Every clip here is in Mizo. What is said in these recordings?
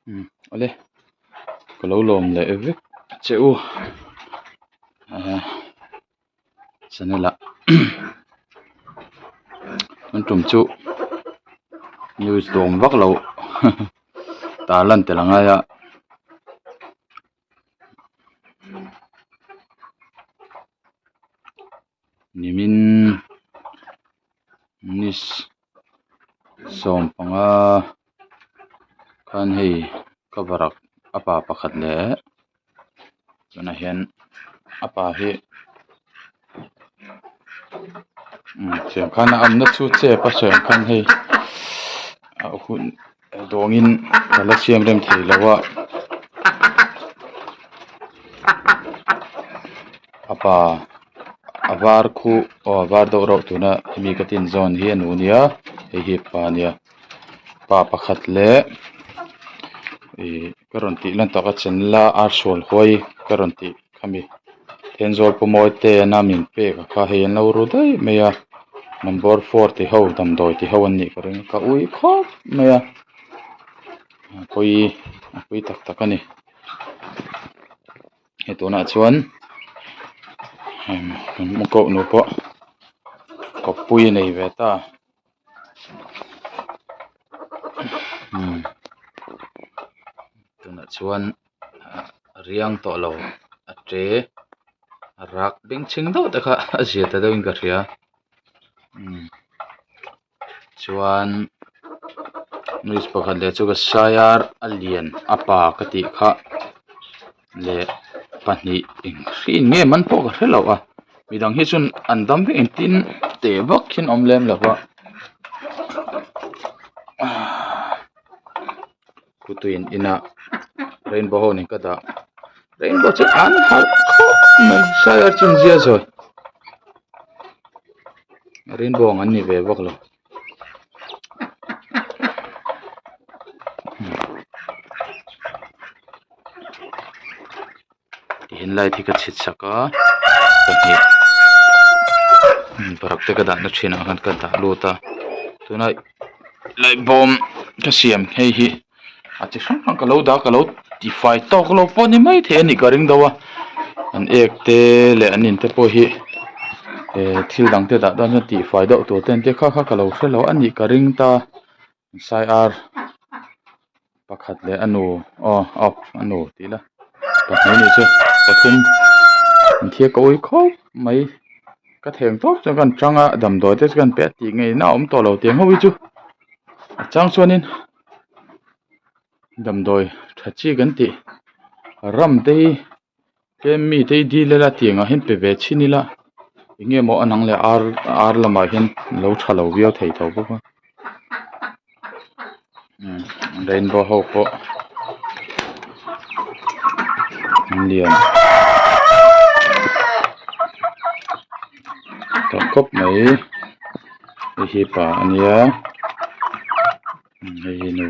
Umm awle ka lo lawm leh vek che u ahh channel ah tun tum chu news dawm vak lo tar lan tel a ngai a. Nimin ni sawmpanga khan hei cover ah a pa pakhat leh tunah hian a pa hi umm tiang khan a awmna chu chep a sawi ang khan hei a hun dawngin ka la siam rem thei lo a a pa a var khu aw a var deuh reuh tuna hemi ka tin zawn hi a nu nia hei hi pa ania pa pakhat leh ihh ka rawn tih lan tak a channel a ar sual huai ka rawn tih khami Thenzawl pu mawi te an a min pek a kha hei an lo ru daih mai a number four ti ho damdawi ti ho an nih ka ring a ka ui khawp mai a a pawi a pawi tak tak a ni hei tunah chuan kan koh nu pawh kawppui a nei ve ta. Tunah chuan a riang tawh lo a ṭe a rak bengchheng deuh te kha a zia ta deuhin ka hria chuan news pakhat leh chu ka saia a lian a pa ka tih kha leh pahnih eng hrin nge man pawh ka hre lo a midang hi chuan an dam vek engtin teh vak hian awm lem lo va kutui inah rainbow ho nen ka dah rainbow chu an harh khawp mai sai a chin zia zawi rainbow ang an ni ve vak lo. Tihian light hi ka chhit sak a pahnih parak te ka dahna thin ah khan ka dah lut a tuna light bawm ka siam hei hi a chi hrang hrang ka lo dah a ka lo tifai tawk lo pawh ni maithei a nih ka ring deuh a an ek te leh an in te pawh hi eh thil dang te dah dawn chuan tihfai deuh tur te an tia kha kha ka lo hre lo a nih ka ring ta sai ar pakhat leh a nu aw aw a nu tih ila pahnih anih chu pathum an thil ka ui khawp mai ka theng tawp chuan ka han chang a damdawi te chu ka han pe a tih ngei na a awm tawh lo tiang ho hi chu a chang chuanin damdawi tha chi kan tih ram te hi tlem mi te hi dil ila tiang ah hian pe ve chhin ila eng nge maw a nang leh ar ar lamah hian lo tha lo viau thei tho bawk a rainbow ho pawh an lian tawh khawp mai hei hi pa a nia. Hei hi nu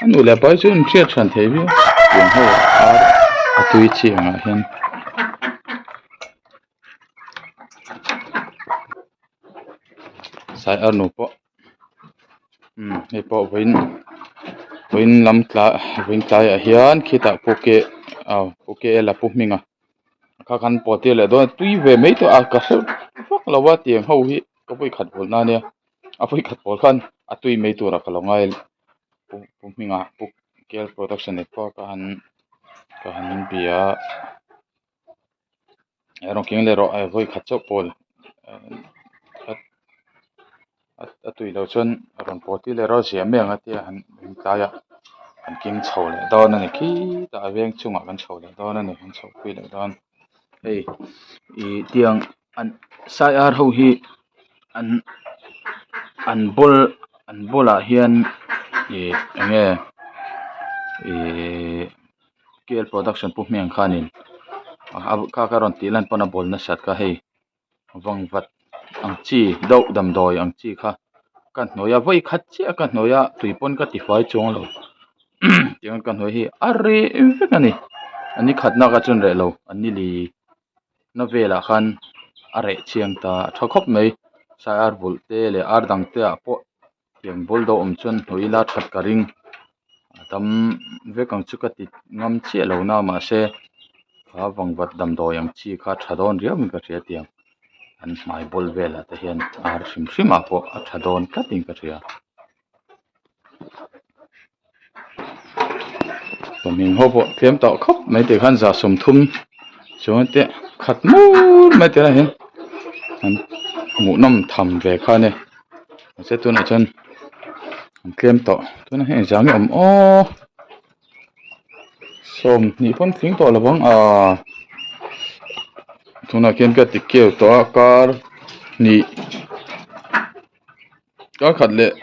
a nu leh pa hi chu an hriat hran thei viau tiang ho ar a tui chi angah hian sai ar nu pawh umm hei pawh vawiin vawiin lam tlai vawiin tlaiah hian khitah pu ke aw pu ke la pu hminga kha khan pawh tir leh dawn a tui ve mai tawh a ka hre vak lo a tiang ho hi ka vawikhat vawlh na ania. A vawikhat pawl khan a tui mai turah ka lo ngai pu pu hmingah pu kel production leh pawh ka han ka han bia a rawn keng leh rawh vawikhat chauh pawl a tui loh chuan a rawn pawl tir leh rawh ziah mai ang a tia han tlaiah kan keng chho leh dawn a ni khitah a veng chungah kan chho leh dawn a ni kan chho pui leh dawn hei ih tiang an sai ar ho hi. An an ball an ball ah hian ih eng nge ihh K L production pu hming ang khanin kha ka rawn tih lan pawn a bawl nasat kha hei vangvat ang chi deuh damdawi ang chi kha ka hnuai a vawi khat chiah ka hnuai a tui pawn ka tifai chuang lo tiang ka hnuai hi a reh vek a ni a ni khatna kha chuan reh lo a ni li. Na velah khan a reh chiang ta a tha khawp mai sai ar bulh te leh ar dang te ah pawh tiang bul deuh awm chuan hnawih ila that ka ring dam vek ang chu ka ti ngam chiah lo na mahse kha vangvat damdawi ang chi kha a tha dawn riau in ka hria tiang an hmai bawl velah te hian ar hrim hrim ah pawh a tha dawn tlat in ka hria. Pahnih ho pawh tlem tawh khawp mai tih khan 30 chuan te khat mur mai te hian an hmuhnawm tham ve kha a ni mahse tunah chuan an tlem tawh tunah hian engzah nge awm aw 20 pawn tling tawh lovang ahh tunah khian ka ti keu tawh a kar hnih. Kar khat leh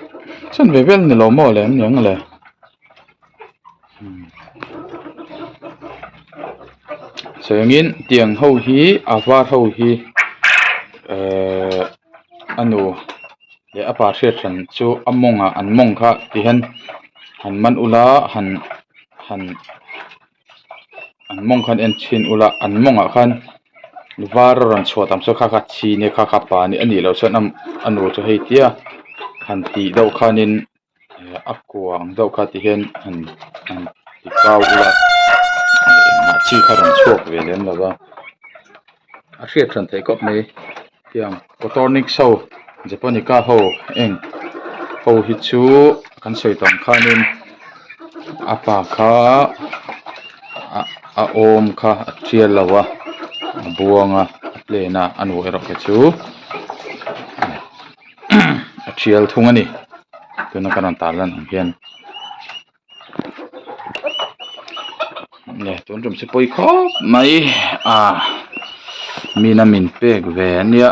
chan ve vel ni lo maw le an ni ang le chuangin tiang ho hi a var ho hi ehh a nu leh a pa hriat hran chu a mawngah an mawng kha ti hian han man ula han han. An mawng khan en chhin ula an mawngah khan var a rawn chhuah tam chu kha kha chi nia kha kha pa a nih loh chuan a nu chu hei tia han tih deuh khanin a kua ang deuh kha ti hian han han ti kau ula engmah chi kha rawn chhuak ve lem lo va a hriat hran theih khawp mai tiang cotonics ho japonica ho eng ho hi chu kan sawi tawh ang khanin a pa kha a awm kha a tial lo a a buang a a plane a a nu erawh kha chu a tial thung a ni tuna kan rawn tarlan ang hian. Tun tum chu pawi khawp mai a mina min pek ve ania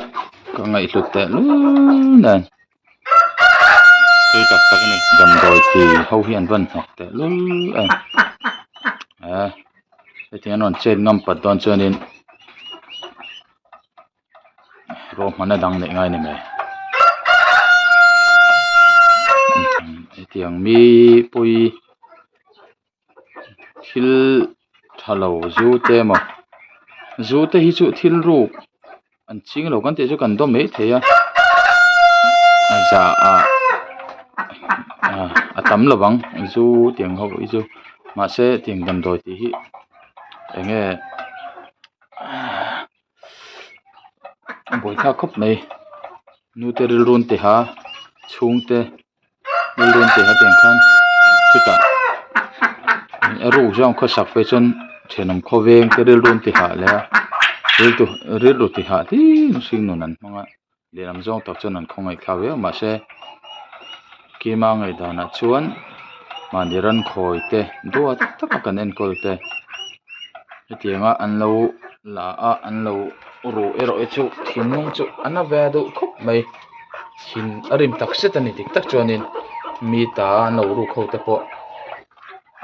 ka ngaihhlut teh lul nen tui tak tak a ni damdawi ti ho hi an rawn hnawk teh lul em eh hetiang an rawn chet ngam pat dawn chuanin ruahmanna dang neih ngai a ni mai hetiang mi pawi thil tha lo zu te emaw zu te hi chu thil ruk an ching lo kan tih chu kan dawm mai thei a a za ah a tam lo vang zu tiang ho hi chu mahse tiang damdawi tih hi eng nge. A buaithlak khawp mai nute rilru an ti ha chhungte rilru an ti ha tiang khan chutah a ruk zawng khawsak phei chuan thenawm khawveng te rilru an ti hah leh a rilru rilru ti hah hlim hring nun an hmang a lehlam zawng tak chuan an khawngaih thlak viau mahse kima ngaihdanah chuan mahni ran khawi te duat taka kan enkawl te hetianga an lo la a an lo ruh erawh hi chu thinlung chu a na ve duh khawp mai thin a rim tak zet a ni dik tak chuanin mi ta an lo ruk ho te pawh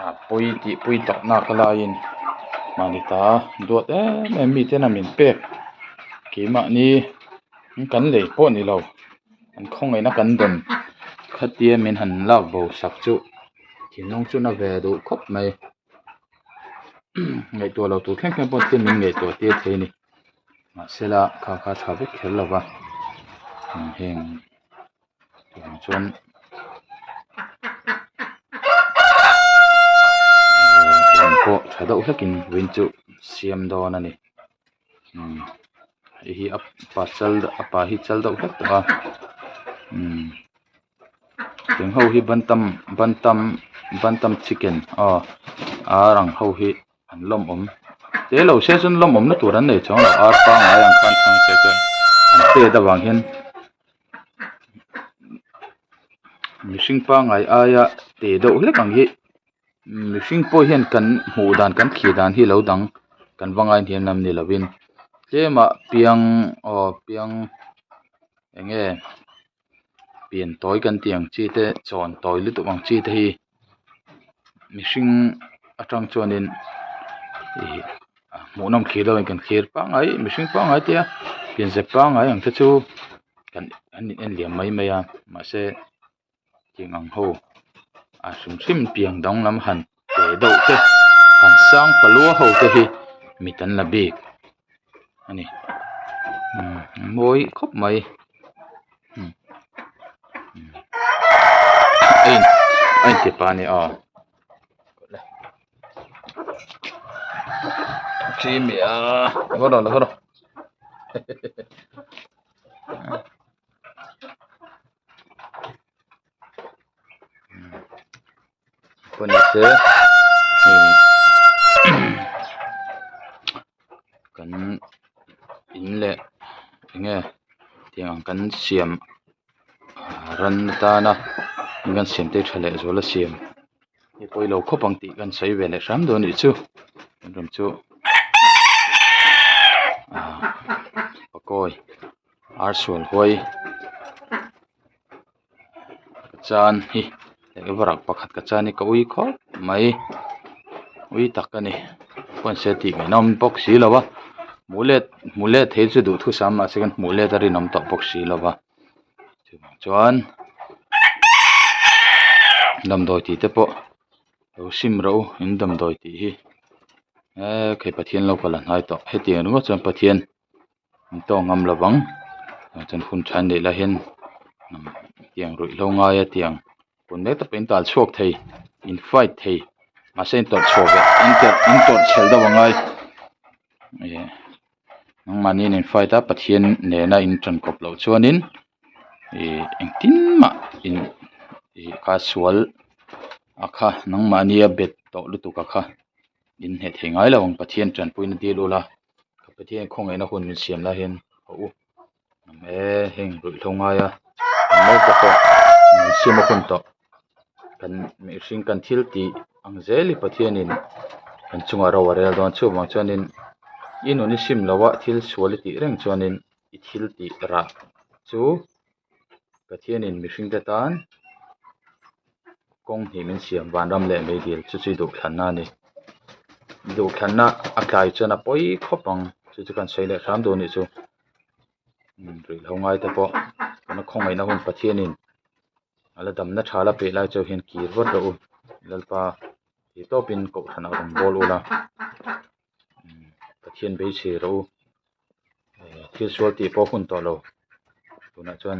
a pawi tih pui tak nak a laiin mahni ta duat em em mi tena min pek keimahni kan lei pawh ni lo an khawngaihna kan dawn khatia min han lak bo sak chu thinlung chu na ve duh khawp mai ngaihtuah lo tur thleng thleng pawh thil min ngaihtuah tir thei a ni mahsela kha kha tha vek kher lo va heng. Tiang chuan eng pawh tha deuh hlekin win chu siam dawn a ni umm hei hi a pa chal a pa hi chal deuh hlek tawh a umm tiang ho hi bantam bantam bantam chicken aw ar ang ho hi an lawmawm te lo se chuan lawmawm na tur an nei chuang lo ar pangngai ang khan thang se chuan an pet avang hian. Mihring pangngai aia te deuh hlek ang hi mihring pawh hian kan hmuh dan kan thlir dan hi lo dang kan va ngai hniam lam ni lovin tlema piang aw piang eng nge pian tawi kan tih ang chi te chawn tawi lutuk ang chi te hi mihring atang chuanin ih hmuhnawm thlir deuhin kan thlir pangngai mihring pangngai te a pianzep pangngai ang te chu kan an in en liam mai mai a mahse tiang ang ho a hrim hrim piang danglam han te deuh te han sang falua ho te hi mit an la bik a ni umm a mawi khawp mai a in a inti pa a ni aw. Jimmy a lo haw rawh lo haw rawh pawh ni se kan in leh eng nge tiang ang kan siam ran atana kan siam te tha leh zual a siam hi pawilo khawp ang tih kan sawi ve leh hram dawn a nih chu ram chu ah pakawi ar sual huai ka chan hi varak pakhat ka chan hi ka ui khawp mai ui tak a ni pawnse tih ngaihna awm bawk si lo a hmuh let hmuh let theih chu duhthusam mahse kan hmuh let a rinawm tawh bawk si lo va chuvang chuan damdawi tih te pawh lo sim rawh u in damdawi tih hi eee kei Pathian lo kal a hnai tawh hetiang ringawt chuan Pathian. An tawng ngam lo vang chuan hun tha an neih lai hian tiang ruihhlo ngaia tiang kut mek te pawh in tal chhuak thei in fight thei mahse in tawrh chhuah ve in tawrh in tawrh chhel deuh a ngai ih nangmahni in fight a Pathian nena in tan kawp loh chuanin ih engtin mah in ih kha sual a kha nangmahni a bet tawh lutuk a kha in hneh thei ngai lo ang Pathian tanpuina dil ula. Pathian khawngaihna hun min siam lai hian a u e heng ruihhlo ngaia an lo te pawh min siam a hun tawh kan mihring kan thil tih ang zel hi Pathianin kan chungah ro a rel dawn chuvang chuanin i nun i sim loh a thil sual i tih reng chuanin i thil tih rah chu Pathianin mihring te tan kawng hnih min siam vanram leh meidil chu chu i duhthlanna a ni duhthlanna a tlai chuan a pawi khawp ang chu chu kan sawi leh hram duh a nih chu ruihhlo ngai te pawh tuna khawngaihna hun Pathianin a la damna tha la peih lai chu hian kir vat rawh u Lalpa tih tawpin kohhran ah rawn bawl ula Pathian beisei rawh u thil sual tih pawh a hun tawh lo tunah chuan.